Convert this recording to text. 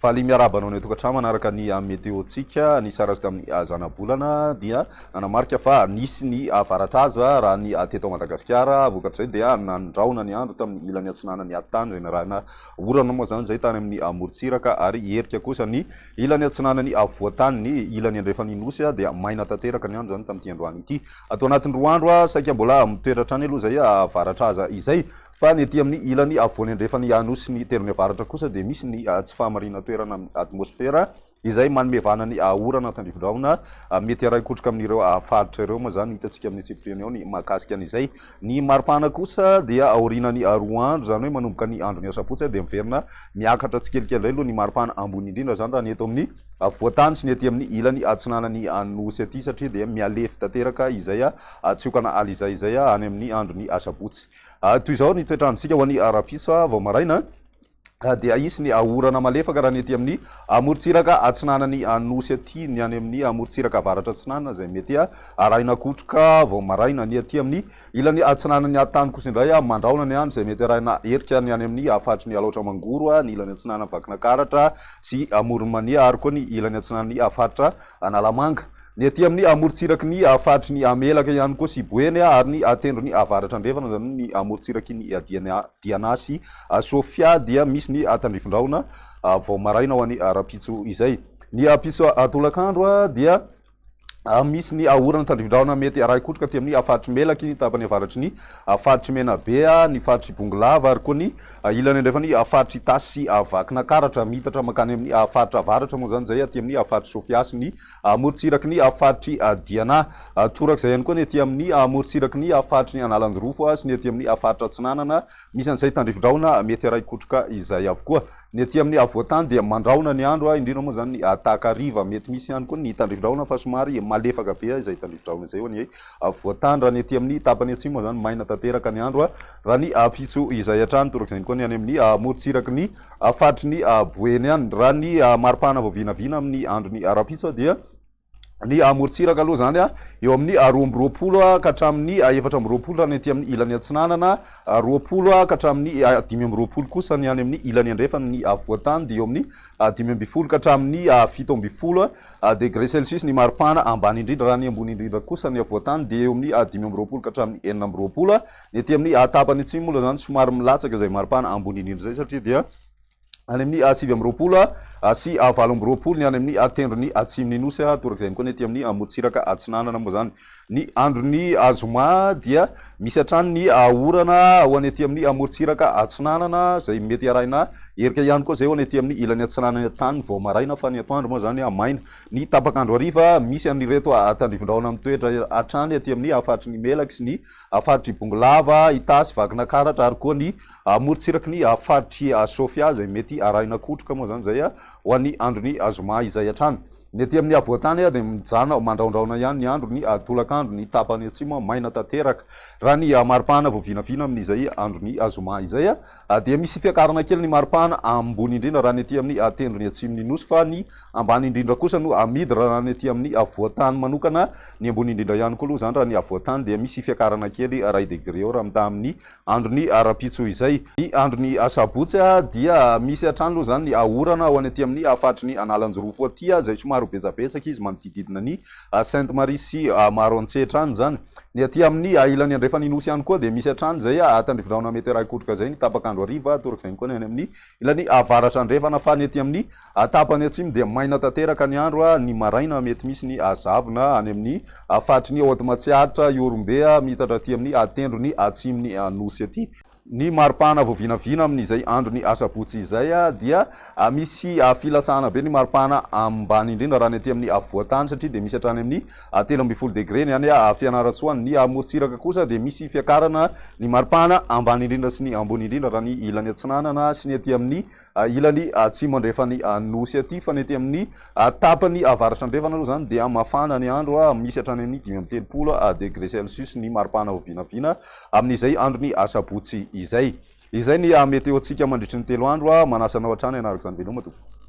Faly miarahaba anao any an-tokantrano manaraka ny météo-ntsika. Ny sary azo tamin'ny zanabolana dia nanamarika fa nisy ny varatraza raha ny teto Madagasikara. Vokatr'izay dia nandrahona ny andro tamin'ny ilany atsinanan'ny tany izay narahina orana moa izany izay tany amin'ny morontsiraka ary herika kosa ny ilany atsinanan'ny afovoan-tany. Ny ilany andrefan'ny Nosy dia maina tanteraka ny andro izany tamin'ity androany ity. Ato anatin'ny roa andro saika mbola mitoetra hatrany aloha izay varatraza izay. Fa ny aty amin'ny ilany afovoany andrefan'i Anosy sy ny tendrony avaratra kosa dia misy ny tsy fahamarinan-toerana amin'ny atmosfera izay manome vahana ny orana tandrifin-drahona mety harahin-kotroka amin'ireo faritra ireo moa izany hitantsika amin'ny antsipiriany ao ny mahakasika an'izay. Ny maripana kosa dia aorianan'ny roa andro izany hoe manomboka ny andron'ny asabotsy dia miverina miakatra tsikelikely indray aloha ny maripana ambony indrindra izany raha ny eto amin'ny afovoan-tany sy ny aty amin'ny ilany atsinanan'ny Anosy aty satria dia mihalefy tanteraka izay tsiokana alizay izay any amin'ny andron'ny asabotsy. Toy izao ny toetr'androntsika ho an'ny rahampitso vao maraina dia hisy ny orana malefaka raha ny aty amin'ny morontsiraka atsinanan'ny Nosy aty, ny any amin'ny morontsiraka avaratra atsinanana izay mety arahina kotroka vao maraina, ny aty amin'ny ilany atsinanan'ny tany kosa indray mandrahona ny andro izay mety arahina erika ny any amin'ny faritry ny Alaotra Mangoro, ny ilany atsinanan'i Vakinankaratra sy Amoron'i Mania ary koa ny ilany atsinanan'ny faritra Analamanga. Ny aty amin'ny amorontsiraky ny faritry ny Melaka ihany koa sy Boeny ary ny tendrony avaratra andrefana, izany hoe ny amorontsiraky ny Diana sy Sofia dia misy ny tandrifin-drahona vao maraina ho an'ny rahampitso izay. Ny ampitso tolakandro dia misy ny orana tandrifin-drahona mety arahin-kotroka aty amin'ny faritry Melaky, ny tapany avaratry ny faritry Menabe, ny faritry Bongolava ary koa ny ilany andrefan'ny faritry Itasy sy Vakinakaratra. Miitatra mankany amin'ny faritra avaratra moa izany izay aty amin'ny faritry Sofia sy ny Morontsiraky ny faritr'i Diana. Torak'izay ihany koa ny aty amin'ny morontsiraky ny faritry ny Analanjirofo sy ny aty amin'ny faritra Atsinanana. Misy an'izay tandrifin-drahona mety harahi-kotroka izay avokoa. Ny aty amin'ny afovoan-tany dia mandrahona ny andro, indrindra moa izany ny takariva. Mety misy ihany koa ny tandrifin-drahona fa somary malefaka be izay tandrifin-drahona izay ho an'ny afovoan-tany. Raha ny aty amin'ny tapany atsimo moa izany maina tanteraka ny andro raha ny ampitso izay hatrany. Torak'izay ihany koa ny any amin'ny morontsiraky ny Faritry ny Boeny ihany. Raha ny maripana vao vinavina amin'ny andron'ny rahampitso dia ny amorontsiraka aloha izany eo amin'ny 22 ka hatramin'ny 24 raha ny aty amin'ny ilany atsinanana, 20 ka hatramin'ny 25 kosa ny any amin'ny ilany andrefana, ny afovoan-tany dia eo amin'ny 15 ka hatramin'ny 17 degré celsius ny maripana ambany indrindra, raha ny ambony indrindra kosa ny afovoan-tany dia eo amin'ny 25 ka hatramin'ny 26. Ny aty amin'ny tapany atsimo moa izany somary milatsaka izay maripana ambony indrindra izay satria dia any amin'ny 29 sy 28 ny any amin'ny tendrony atsimon'ny Nosy, torak'izay ihany koa ny aty amin'ny morontsiraka atsinanana moa izany. Ny andron'ny zoma dia misy hatrany ny orana ho any aty amin'ny morontsiraka atsinanana izay mety arahina erika ihany koa izay ho any aty amin'ny ilany atsinanana tany vao maraina fa ny atoandro moa izany maina. Ny tapak'andro hariva misy an'ireto tandrifin-drahona mitoetra hatrany aty amin'ny faritry ny Melaky sy ny Faritr'i Bongolava, Itasy, Vakinakaratra ary koa ny morontsiraky ny faritr'i Sofia izay mety arahina kotroka moa izany izay ho an'ny andron'ny zoma izay hatrany. Ny aty amin'ny afovoan-tany dia mijanona ho mandrahondrahona ihany ny andro, ny tolakandro, ny tapany atsimo maina tanteraka. Raha ny maripana vao vinavina amin'izay andron'ny zoma izay dia misy fiakarana kely ny maripana ambony indrindra raha ny aty amin'ny tendrony atsimon'ny Nosy fa ny ambany indrindra kosa no amidy raha ny aty amin'ny afovoan-tany manokana. Ny ambony indrindra ihany koa aloha izany raha ny afovoan-tany dia misy fiakarana kely iray degré eo raha mitaha amin'ny andron'ny rahampitso izay. Ny andron'ny asabotsy dia misy hatrany aloha izany ny orana ho any aty amin'ny faritry ny Analanjirofo aty izay somary ho betsabetsaka izy manodididina ny Sainte Marie sy Maroantsetra any izany. Ny aty amin'ny ilany andrefan'ny Nosy ihany koa dia misy hatrany izay tandrifindrahona mety harahi-kotroka izay ny tapak'andro hariva, torak'izay ihany koa ny any amin'ny ilany avaratra andrefana fa ny aty amin'ny tapany atsimo dia maina tanteraka ny andro, ny maraina mety misy ny zavona any amin'ny faritry ny Haute Matsiatra, Ihorombe, miitatra aty amin'ny tendrony atsimon'ny Nosy aty. Ny maripana vao vinavina amin'izay andron'ny asabotsy izay dia misy filatsahana be ny maripana ambany indrindra raha ny aty amin'ny afovoan-tany satria dia misy hatrany amin'ny 13 degré ny any Fianarantsoa. Ny amorontsiraka kosa dia misy fiakarana ny maripana ambany indrindra sy ny ambony indrindra raha ny ilany atsinanana sy ny aty amin'ny Ilany atsimo andrefan'ny Nosy aty fa ny aty amin'ny tapany avaratra andrefana aloha izany dia mafana ny andro, misy hatrany amin'ny 35 degré celsius ny maripana ho vinavina amin'izay andron'ny asabotsy izay. Izay ny météo-ntsika mandritry ny telo andro, manasa anao hatrany hanaraka izany veloma tompoko.